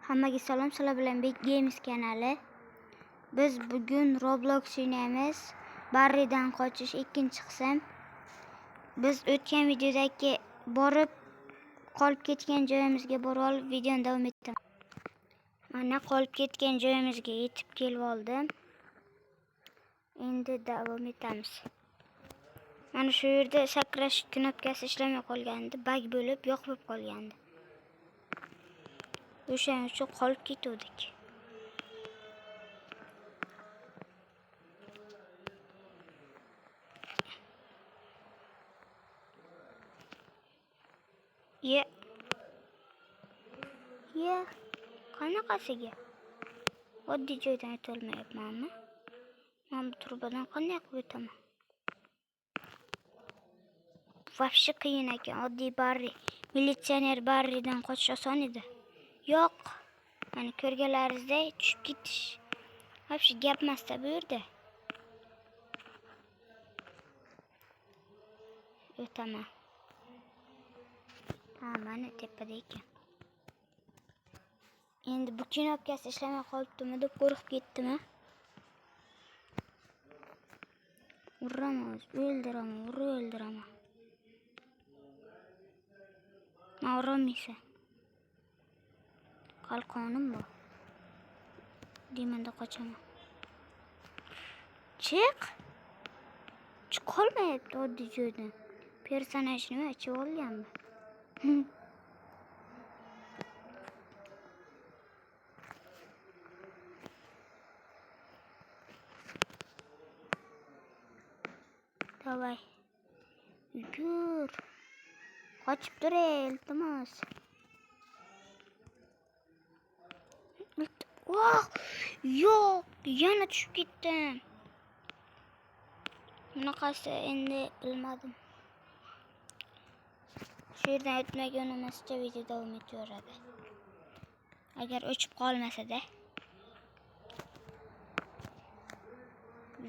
Hammaga salom, sizlar bilan Big Games kanali. Biz bugun Roblox o'ynaymiz. Barridan qochish ikkinchi qism. Biz o'tgan videodagi borib qolib ketgan joyimizga borib olib videoni davom ettiramiz. Mana qolib ketgan joyimizga yetib kelib oldim. Endi davom etamiz. Mana shu yerda sakrash knopkasi ishlamay qolgandi, bug bo'lib, yo'q bo'lib qolgandi. O'shaning uchun qolib ketuvdik. Ye. Ye. Qanaqasiga? Oddiy joydan o'tolmayapmanmi? Men bu trubadan qanday qilib o'taman? Вообще qiyin ekan. Oddiy Barri, militsioner Barridan qochish oson edi. Yo'q. Mana ko'rganlaringizdek tushib ketish. Вообще gap emasda bu yerda. O'taman. Ha, mana tepada ekan. Endi bu knopkasi ishlamay qolibdimi deb qo'rqib ketdim-a. Uraman, o'ldiraman, urib o'ldiraman. Man urolmaysan. Qalqonim bor. Deymanda qochaman. Chiq. Chiqolmayapti oddiy joydan. Personaj nima ichib olganmi? Давай. Yugur. Qochib tur, iltimos. Voh! Yo'q, yana tushib ketdim. Bunaqasi endi bilmadim. Shu yerdan o'tmagunimizcha video davom etaveradi. Agar o'chib qolmasa-da.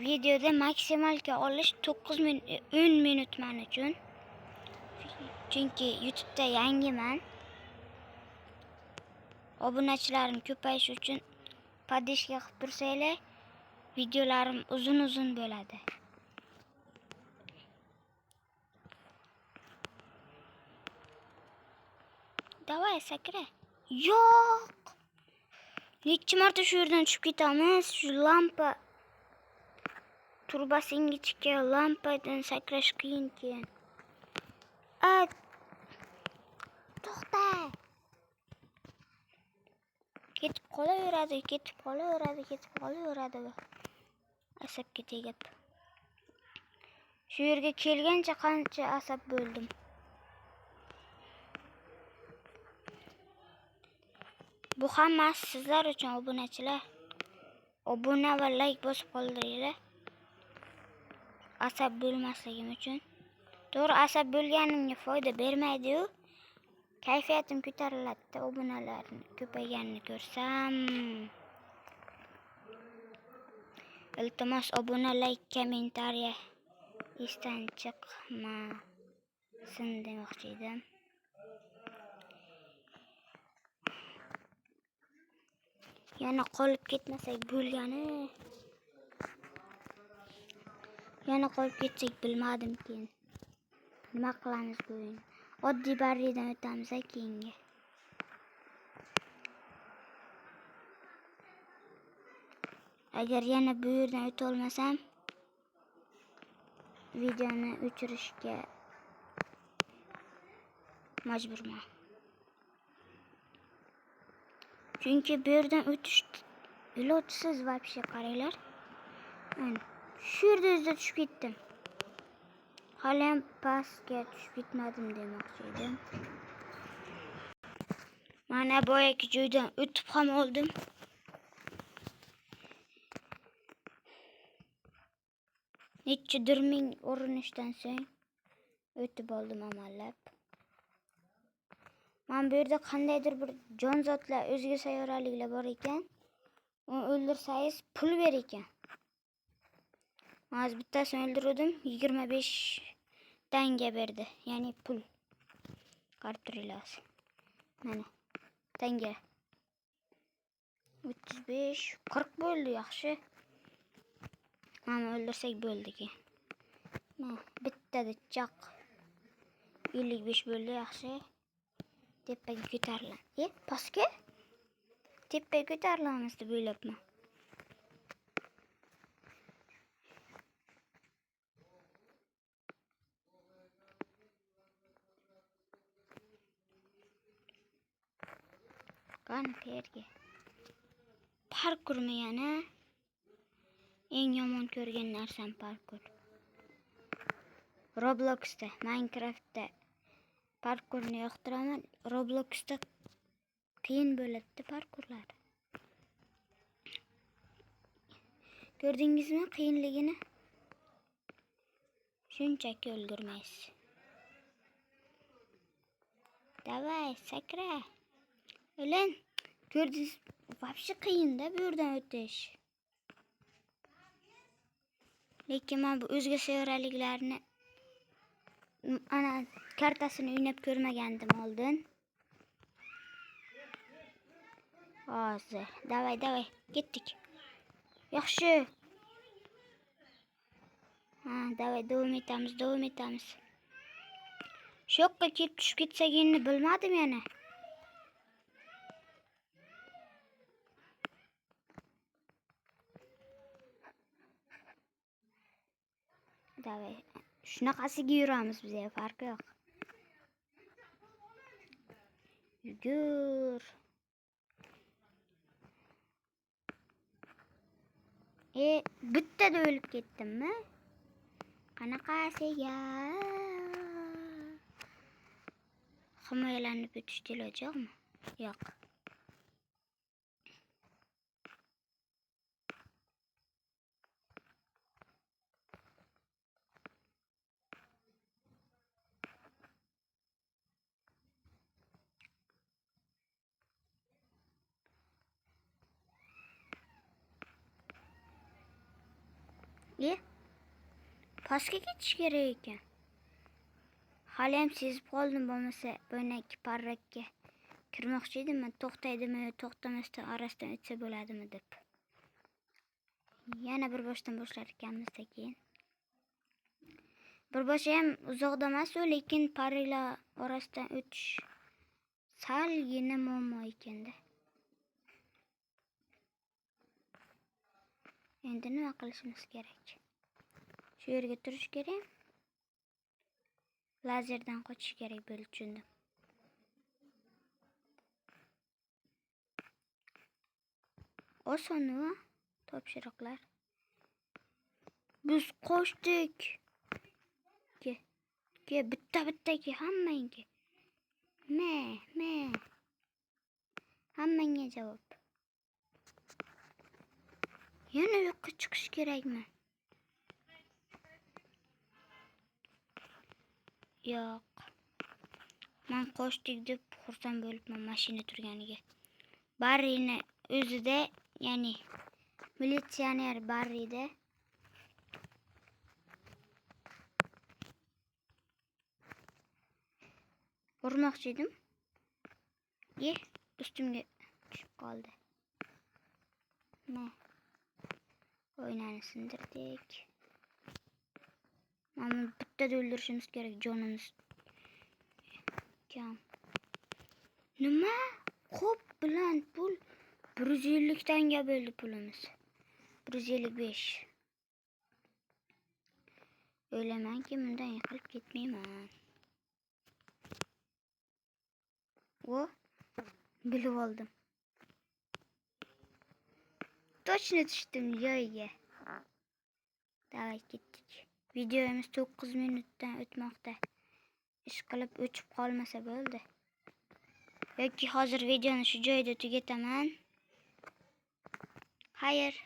Videoda maksimalga olish 9 minut, 10 minut men uchun. Chunki YouTube'da yangiman. Obunachilarim ko'payishi uchun подписка qilib tursanglar, videolarim uzun-uzun bo'ladi. Давай, sakra. Yo'q. Necha marta shu yerdan tushib ketamiz? Shu lampa turbasi ingichka lampadan sakrash qiyin keyin. A, to'xta. Ketib qolaveradi, ketib qolaveradi, ketib qolaveradi bu. Asabga tegib. Shu yerga kelgancha qancha asab bo'ldim. Bu hammasi sizlar uchun obunachilar. Obuna va like bosib qoldiringlar. Asab bo'lmasligim uchun. To'g'ri, asab bo'lganimga foyda bermaydi-yu. Kayfiyatim ko'tariladi obunalarni ko'payganini ko'rsam. Iltimos obuna, like, kommentariya esdan chiqmasin demoqchi edim. Yana qolib ketmasak bo'lgani. Yana qolib ketsak bilmadim keyin. Nima qilamiz bu o'yin? Oddiy Barridan o'tamiz keyingi. Agar yana bu yerdan o'ta olmasam, videoni o'chirishga majburman. Chunki bu yerdan o'tish ilojsiz вообще qaranglar. Mana shu yerda o'zida tushib ketdim. Hali ham pastga tushib ketmadim demoqchi edim. Mana boyagi joydan o'tib ham oldim. Nechadir ming urinishdan so'ng o'tib oldim amallab. Mana bu yerda qandaydir bir jonzotlar, o'zga sayyoraliklar bor ekan. Uni o'ldirsangiz pul ber ekan. Hozir bittasini o'ldirdim, 25 tanga berdi, ya'ni pul. Qarab turinglar. Mana tanga. 35, 40 bo'ldi, yaxshi. Mana o'ldirsak bo'ldi keyin. Mana bittada chaq. 55 bo'ldi, yaxshi. Tepaga ko'tarilamiz. Pastga? Tepaga ko'tarilamiz deb o'ylabman. Qani qayerga? Parkurmi yana? Eng yomon ko'rgan narsam parkur. Robloxda, Minecraftda parkurni yoqtiraman. Robloxda qiyin bo'ladi parkurlar. Ko'rdingizmi qiyinligini? Shunchaki ulgurmaysiz. Davay, sakra. O'lin. Ko'rdingiz, вообще qiyin-da bu yerdan o'tish. Lekin men bu o'zga sayyoraliklarni ana kartasini o'ynab ko'rmagandim oldin. Hozir. Davay, davay, ketdik. Yaxshi. Ha, davay, davom etamiz, davom etamiz. Shu yoqqa kelib tushib ketsak endi bilmadim yana. Davay. Shunaqasiga yuramiz bizga, farqi yo'q. Yugur. Bittada o'lib ketdimmi? Qanaqasiga? Himoyalanib o'tish iloji yo'qmi? Yo'q. Pastga ketish kerak ekan. Hali ham sezib qoldim, bo'lmasa bo'ynaki parrakka kirmoqchi edim, men to'xtaydimi yo to'xtamasdan orasidan o'tsa bo'ladimi deb. Yana bir boshdan boshlar ekanmiz keyin. Bir boshi ham uzoqda emas u, lekin parraklar orasidan o'tish salgina muammo ekanda. Endi nima qilishimiz kerak? Shu yerga turish kerak. Lazerdan qochish kerak bo'ldi, tushundim. Oson-u topshiriqlar. Biz qochdik. Ke, ke, bitta bitta ke, hammangga. Me, me. Hammangga javob. Yana u yoqqa chiqish kerakmi? Yo'q. Men qochdik deb xursand bo'libman mashina turganiga. Barrini o'zida, ya'ni militsioner Barrida urmoqchi edim. Ustimga tushib qoldi. Ma. Oynani sindirdik. Mana buni bittada o'ldirishimiz kerak, jonimiz kam. Nima? Xo'p bilan pul 150 tanga bo'ldi pulimiz. 155. O'ylaymanki, bundan yiqilib ketmayman. O, bilib oldim. Точно tushdim joyiga. Davay ketdik. Videomiz 9 minutdan o'tmoqda. Ish qilib o'chib qolmasa bo'ldi. Yoki hozir videoni shu joyda tugataman. Xayr.